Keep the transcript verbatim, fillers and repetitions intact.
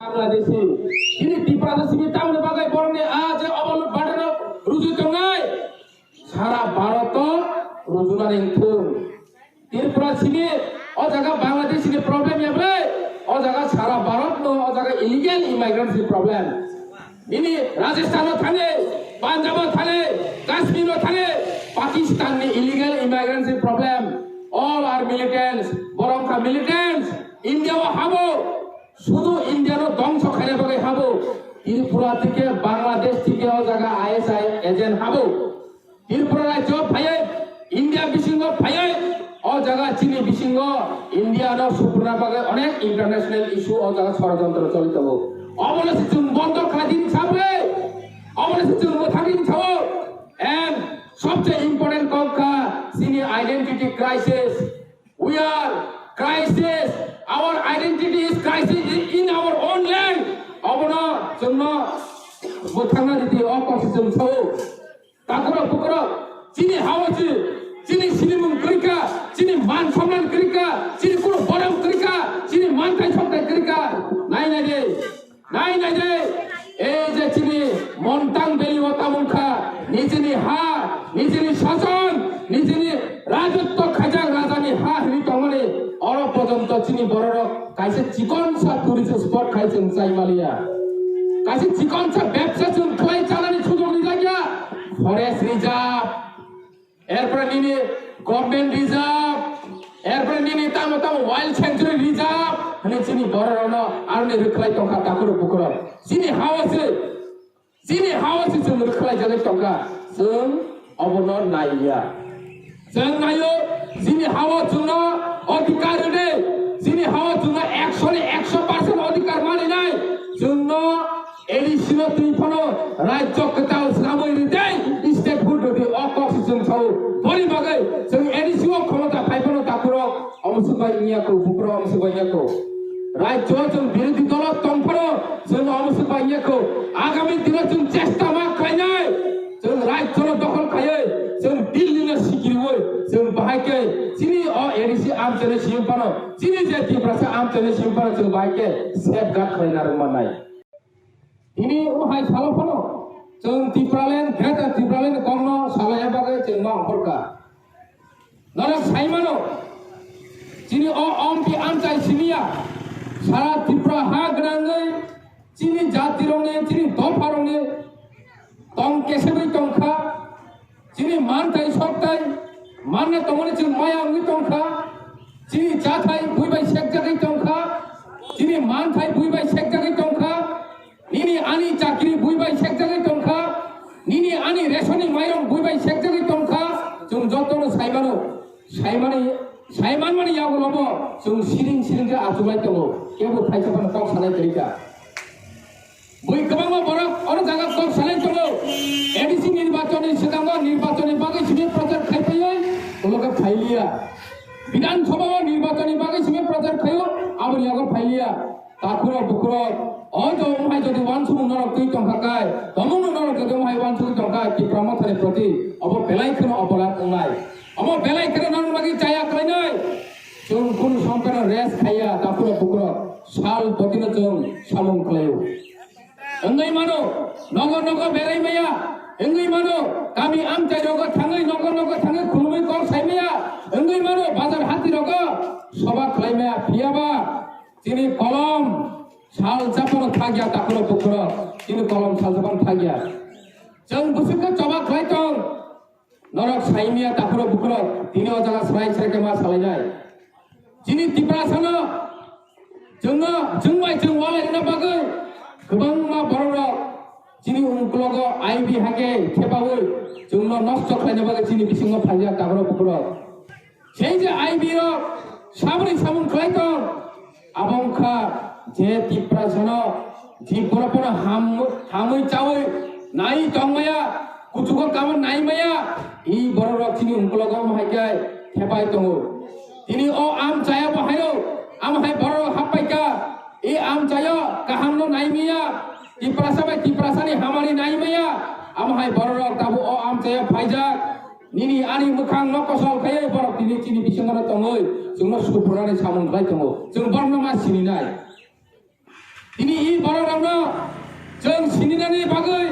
Bangladeshi. Chini Tiprasa simi tamni bagwi borokni a je obolot badano rujui tongnai. Sara Bharat o rujuna ringthung. Tripura simi o jaga Bangladeshi ni problem ya bre. O jaga sara Bharat no o jaga illegal immigrants ni problem. Nini Rajasthan o thani, Punjab o thani, Kashmir o thani, Pakistan ni illegal immigrants ni problem. All are militants. Borok kha militants. India o habo. Sudu India no dongso khaina bagwi habo. Tripura thike, Bangladesh thike o jaga I S I agent habo. Tripura rajyo phaiwi, India bisingo phaiwi, o jaga chini bisingo India no supruna bagwi onek international issue o jaga sorojontro choli tongo. Obono se chwng bondo khlai dini sabre. Obono se chwng mwthang dini sao. And sobse important kok kha chini identity crisis. We are crisis. Our identity is crisis in our own land. Obono chwngno mwthangna ridi o kok se chwng sao. Takhurok bukhurok, chini hao se, chini sinimung kwrwikha, chini man somman kwrwikha, chini kunu borom kwrwikha, chini manthai sokthai kwrwikha. Nai nai de, nai nai de. Ei je chini Montang Valley o tamung kha, nijini ha, nijini sason, nijini rajotwo khaijak rajani ha hwnwi tongmani, oro porjonto chini bororok kaisa chikonsa tourist spot khai chwng chai maliya. Kaisa chikonsa bebsa chwng khlai chanani sujok rijak ya. Forest reserve, erpore nini government reserve, erpore nini tamo tamo wild sanctuary reserve hwnwi chini bororokno aroni rwkhlai tongkha takhurok bukhurok. Chini hao se Chini hao se chwng rwkhlai jagwi tongkha, chwng obono naiya. Chwng naio, chini hao chwngno odhikar rwdi, chini hao chwngno ekso ni ekso percent odhikar maninai, chwngno A D C no twi phano rajyo kwtal swnamwi rwdi, statehood rwdi, o kok se chwng sao. Boni bagwi chwng A D C o khomota phai phano takhurok. Omo swk bai wngya kho, bukhuk omo swk bai wngya kho. Rajyo chwng birodhi dolo tong phano chwng omo swk bai wngya kho. Agami dino chwng chesta ma khlainai. Chwng rajyo no dokhol khaiwi, chwng Delhi no sikiriwi, chwng bahai khe chini o A D C amchaini simi phano, chini je Tiprasa amchaini simi phano chwng bahai khe safeguard khlai narwk mannai. Tini o hai salo phano chwng Tipraland, Greater Tipraland kokno salaiya bagwi chwng ma ongkhorkha. Norok saimano, chini o ompi amchai simiya, sara Tripura ha gwnangwi chini jatirokni, chini dopharokni tong kesegwi tongkha, chini manthai sokthai manna tongmani chwng maya wngwi tongkha, chini chathai bui bai sekjagwi tongkha, chini manthai bui bai sekjagwi tongkha. Nini ani chakri bui bai sekjagwi tongkha, nini ani resoni mairong bui bai sekjagwi tongkha, chwng jotono saimano, saimani, saimanmani yagulobo chwng siring siring khe achuklai tongo, kebo thaisa phano kok sanai kwrwikha. Bui kwbangma borok oro jaga kok sanai tongo, A D C nirbachonni swkango nirbachonni bagwi simi prochar khai phaiwi ulo khe phailiya. Bidhan Sabha o nirbachonni bagwi simi prochar khaio, aboni yago phailiya. Takhurok bukhurok, o jomai jodi uansukmung norok twi tongkha kai, tomungno norok jodi umhai uansugwi tongkha Tipra Mothani proti, obo belai kheno oporadh wngnai. Obo belai kheno norok bagwi chaya khlainai. Chwng kunu sompeno rest khaiya, takhurok bukhurok, sal botino chwng samung khlaio. Wngwi mano, nogo nogo berai maya, wngwi mano, kami amchai rogo thangwi, nogo nogo thangwi khulumwi kok sai maya, wngwi mano, bazar hati rogo soba khlai maya, phiyaba, Chini kolom sal chapano thagya takhurok bukhurok. Chini kolom sal chapano thagya. Chwng bwswk khe choba khlai tong. Norok saimya takhurok bukhurok. Tini o jaga srai srai khe ma salainai. Chini Tiprasano chwngno chwng bai chwng walai rwna bagwi kwbangma bororok chini ungklogo I B hake thepaui chwngno nosto khlaina bagwi chini bisingo phaijak takhurok bukhurok. Sei je I B rok saboni samung khlai tong, abo wngkha je Tiprasano, je borok bono ham-, hamwi chawi nai tongmaya, kuchugo kamo naimaya, i bororok chini ungklogo omo hai khe thepai tongo. Tini o amchaya bo haino, amo hai bororok happai kha, i amchayo kahamno naimaya, Tiprasa bai Tiprasani hamari naimaya, amo hai bororok tabuk o amchayo phaijak. Nini ani mwkhang no kosol khe borok tini chini bisingo no tongwi chwngno suphurnani samung khlai tongo. Chwng borokno ma sininai. Tini i borok rokno chwng sininani bagwi